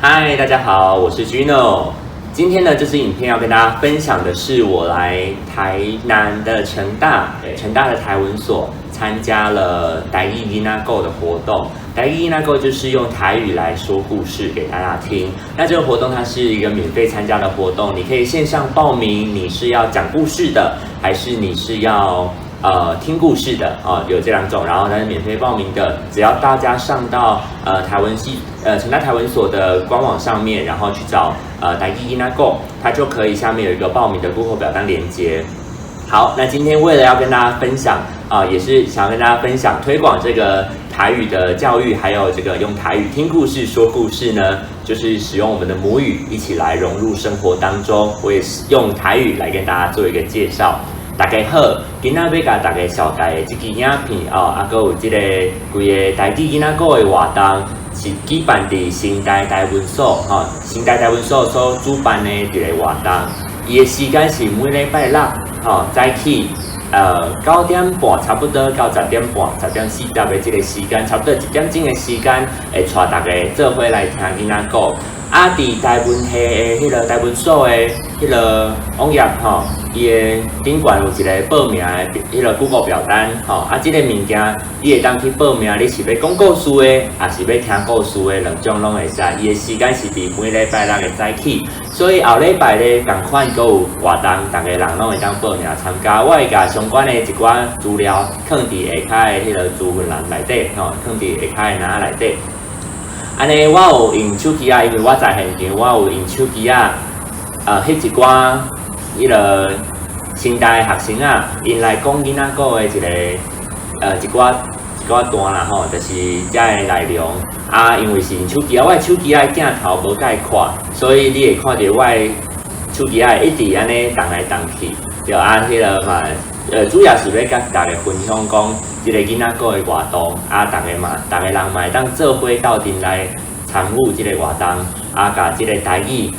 嗨，大家好，我是 Gino。今天呢，这支影片要跟大家分享的是我來台南的成大，成大的台文所參加了台語囡仔講的活動。台語囡仔講就是用台語來說故事給大家聽。那這個活動它是一個免費參加的活動，你可以線上報名，你是要講故事的，還是你是要聽故事的啊，有這兩種，然後它是免費報名的，只要大家上到台文系成大台文所的官網上面，然後去找台語囡仔講，它就可以下面有一個報名的 Google 表單連結。好，那今天為了要跟大家分享啊，也是想要跟大家分享推廣這個台語的教育，還有這個用台語聽故事、說故事呢，就是使用我們的母語一起來融入生活當中。我也是用台語來跟大家做一個介紹。大家好，今仔欲共大家紹介的這支影片哦，啊，閣有這個規個台語囡仔講的活動，是舉辦佇成大台文所吼，成大台文所所主辦的一個活動。伊的時間是每禮拜六吼早起，9點半差不多到十點半，10點40的這個時間，差不多一點鐘的時間，會帶大家做伙來聽囡仔講。啊，佇台文系的彼個台文所的彼個網頁吼，伊的頂懸有一個報名的彼個 Google 表單吼，啊，這個物件你會當去報名，你是欲講故事的，抑是欲聽故事的，兩種攏會使。伊的時間是佇每禮拜六的早起，所以後禮拜咧仝款閣有活動，逐个人攏會當報名參加。我會共相關的一寡資料囥佇下跤的彼個資訊欄內底吼，囥佇下跤的欄仔內底。按呢，我有用手機仔，因為我在現場，我有用手機仔，翕一寡彼個成大的學生仔，𪜶來講囡仔講的一個，一寡段啦吼，就是遮的內容。啊，因為是用手機仔，我的手機仔鏡頭無蓋闊，所以你會看著我的手機仔一直按呢動來動去，對啊，彼個嘛，主要是欲共大家分享講這個囡仔講的活動，啊，逐个嘛，逐个人嘛會當做伙鬥陣來參與這個活動，啊，共這個台語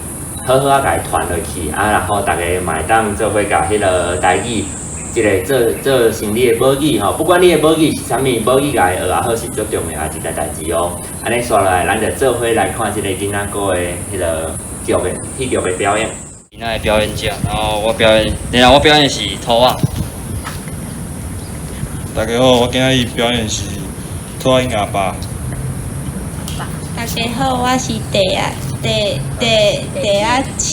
好好仔共伊傳落去，啊，然後逐个嘛會當做伙共彼個台語，這個做做成你的母語吼，不管你的母語是啥物，母語共伊學也好是足重要的一個代誌哦。按呢紲落來，咱就做伙來看這個囡仔講的彼個劇的戲劇的表演。囡仔的表演者，然後我表演，然後我表演的是兔仔。大家好，我今仔日表演是兔仔𪜶阿爸。大家好，我是地仔鼠。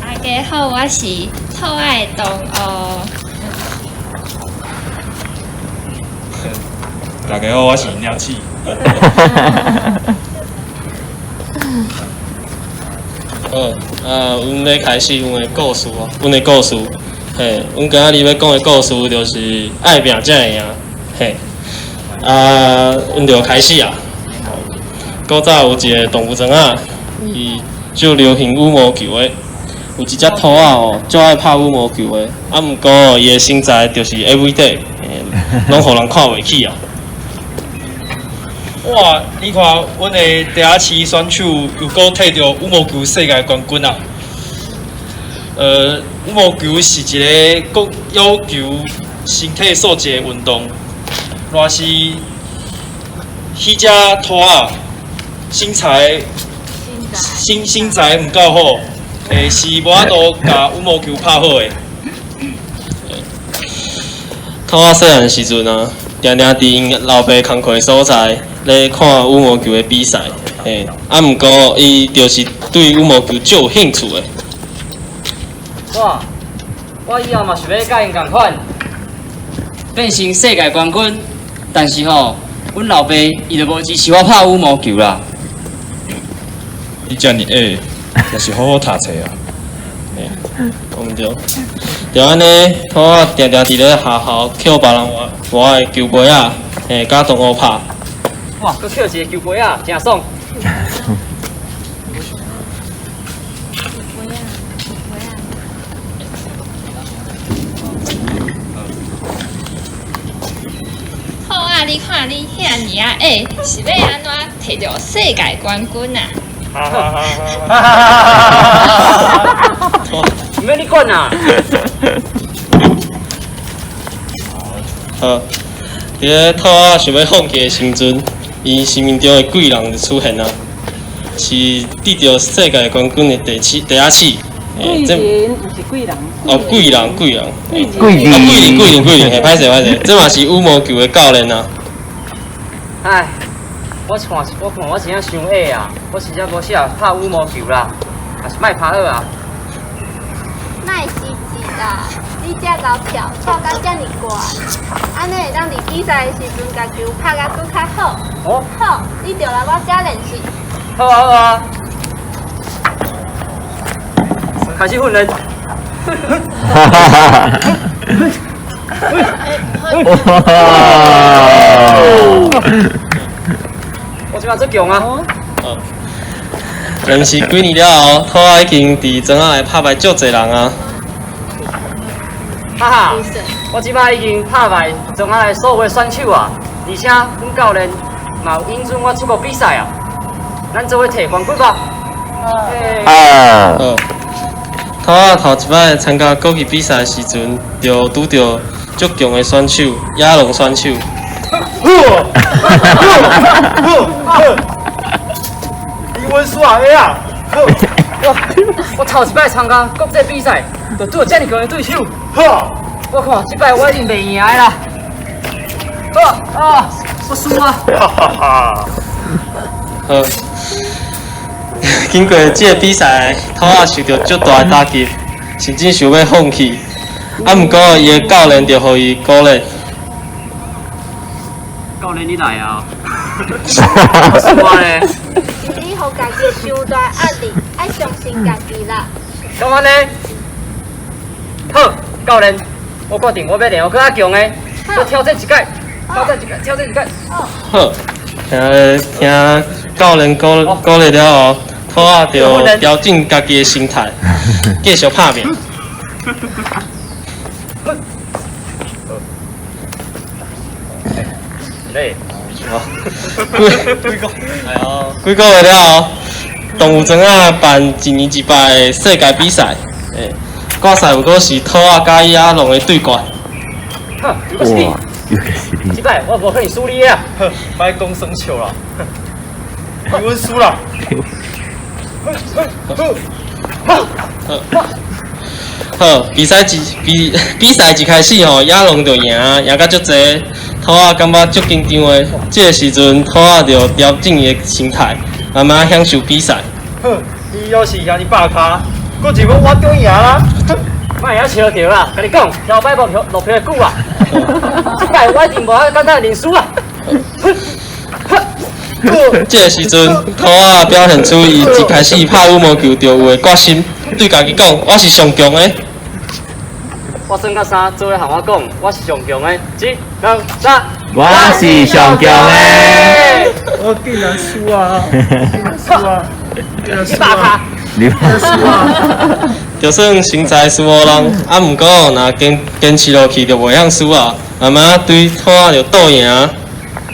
大家好，我是兔仔的同學。大家好，我是鳥鼠。好，啊，阮欲開始阮的故事啊，阮的故事，嘿，阮今仔日欲講的故事就是愛拚才會贏，嘿，啊，阮就開始啊。古早有一個動物園仔，伊就流行羽毛球的，有一隻兔仔哦，足愛拍羽毛球的，啊，毋過伊的身材就是 everyday，攏予人看袂起啊。哇！你看，阮的地仔鼠選手又閣摕著羽毛球世界冠軍啊！羽毛球是一個閣要求身體素質的運動。若是彼隻兔仔身材毋夠好，是無法度共羽毛球拍好的。兔仔細漢時陣啊，定定佇𪜶老爸工課所在咧看羽毛球的比賽，嘿，啊，毋過伊就是對羽毛球足有興趣的。我，我以後嘛想欲佮𪜶仝款，變成世界冠軍，但是吼，阮老爸伊就無支持我拍羽毛球啦。你遮爾矮，若是好好讀冊啊。嘿，講對。就按呢，兔仔定定佇咧學校抾別人換的球杯仔，嘿，佮同學拍。哇，閣抾一個球杯仔，誠爽。兔仔，你看你遐爾仔矮，是欲按怎摕著世界冠軍啊？哈哈哈哈哈哈！毋免你管啊！好，佇咧兔仔想欲放棄的時陣，伊生命中的貴人就出現啊！是得著世界冠軍的第七第仔四。貴人毋是貴人。哦，貴人貴人。貴人。哦，貴人貴人貴人，嘿，歹勢歹勢，這嘛是羽毛球的教練啊。唉，我看我真正傷矮啊！我實在無適合拍羽毛球啦，還是莫拍好啊。莫失志啦！你遮𠢕跳，跳甲遮爾懸，按呢會當佇比賽的時陣，共球拍甲閣較好。哦。好，你著來我遮練習。好啊好啊。開始訓練。哈哈哈哈！哇！我這擺足強啊！連續幾年了後，兔仔已經佇莊仔內拍敗足濟人啊！哈哈，我這擺已經拍敗莊仔內所有的選手啊，而且阮教練嘛有允准我出國比賽啊！咱做伙提冠軍吧！啊！兔仔頭一擺參加國際比賽的時陣，就拄著足強的選手野龍選手。英文輸啊，啊！我頭一擺參加國際比賽，就拄著遮爾強的對手。我看這擺我一定袂贏的啦！好啊，我輸啊！哈哈哈！好，經過這個比賽，兔仔受著足大的打擊，甚至想欲放棄。啊，毋過伊的教練就予伊鼓勵。教練，你來啊！我輸啊咧！是你予家己傷大壓力，愛相信家己啦。敢按呢？好，教練，我決定我欲練閣較強的，閣挑戰一擺，挑戰一擺，挑戰一擺。好，聽聽教練鼓鼓勵了後，兔仔就調整家己的心態，繼續拍拚。嘞，好，幾個月了後，動物莊仔辦一年一擺的世界比賽，決賽有閣是兔仔佮野龍的對決。哇，又是你！這擺我無可能輸你啊！莫講耍笑啦，阮輸啦。好，比賽一開始吼，野龍就贏，贏甲足濟，兔仔感覺足緊張的。這個時陣，兔仔就調整伊的心態，慢慢享受比賽。哼，伊要是遐爾百跤，閣一分我就贏啦。莫曉笑著啦，共你講，跳擺無落票的久啊。這擺我一定無遐簡單認輸啊！這個時陣，兔仔表現出伊一開始拍羽毛球就有的決心，對家己講：我是上強的。我算到三，做伙向我講，我是上強的。一、兩、三，我是上強的。我竟然輸啊！竟然輸啊！竟然輸啊！你輸啊！就算身材輸予人，啊，毋過若堅堅持落去就袂曉輸啊！慢慢對兔仔就鬥贏。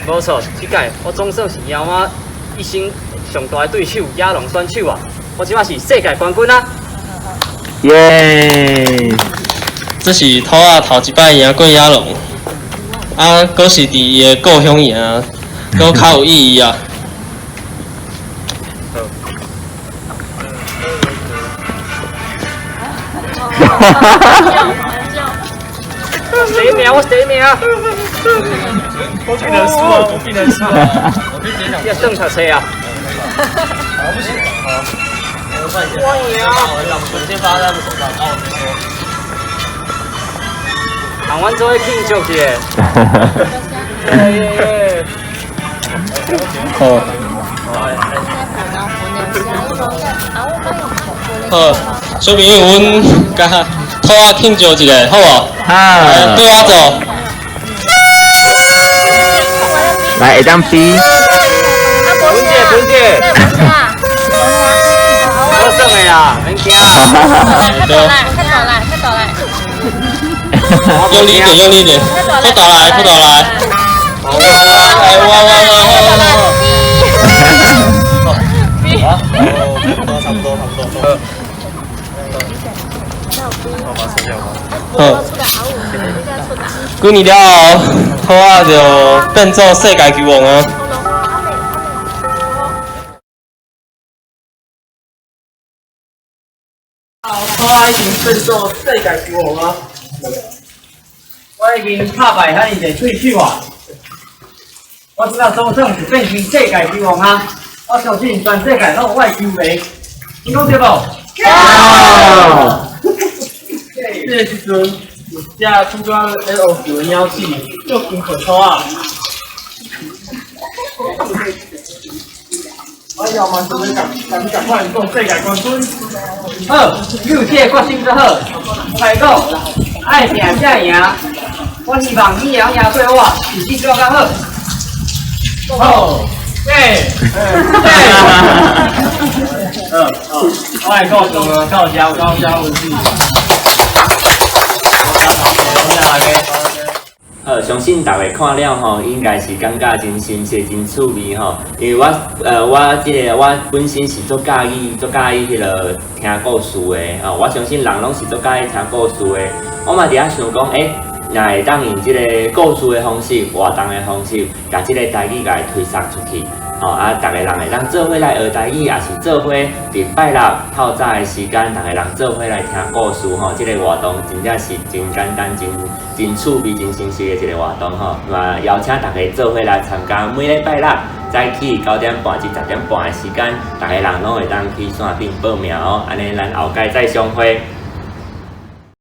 無錯，這擺我總算是贏我一生上大的對手野龍選手啊！我這擺是世界冠軍啊！耶！這是兔仔頭一擺贏過野龍，啊，閣是佇伊的故鄉贏，閣較有意義啊！我是第一名，我是第一名。我竟然輸啊！我竟然輸啊！你也轉讀冊啊？好，不行，好，我贏啊！我先發在他們手上，然後我先說。讓阮做伙慶祝一下。耶！好。好，小朋友，阮共兔仔慶祝一下，好無？好。來，對我做。來，會當比。文姐，文姐。我算的啦，免驚。對。較大來，較大來。用力一點，用力一點，較大來，較大來。哇哇哇哇！差不多，差不多。好，幾年了後，兔仔就變做世界球王啊！我已經變做世界球王啊！我已經拍敗遐爾濟對手啊！我這擺總算是變成世界球王啊！我相信全世界攏有我的球迷，你講對無？對。這个時陣，有一隻拄仔咧學球的鳥鼠，叫金皮兔仔。我以後嘛是欲共共你仝款做世界冠軍。好，你有這个決心就好。我共你講，愛拼才會贏。我希望你會曉贏過我，比你做較好。好，對，對。嗯，好，我的故事到這到這為止。多謝大家。好，相信逐家看了吼，應該是感覺真親切、真趣味吼。因為我這个我本身是足佮意、足佮意彼个聽故事的吼。我相信人攏是足佮意聽故事的。我嘛佇遐想講，欸，若會當用這个故事的方式、活動的方式，共這个台語共伊推送出去。吼啊！逐个人會當做伙來學台語，抑是做伙佇拜六透早的時間，逐个人做伙來聽故事吼。這个活動真正是真簡單、真真趣味、真新鮮的一个活動吼。嘛邀請逐家做伙來參加，每禮拜六早起9點半至10點半的時間，逐个人攏會當去線頂報名哦。按呢，咱後擺再相會。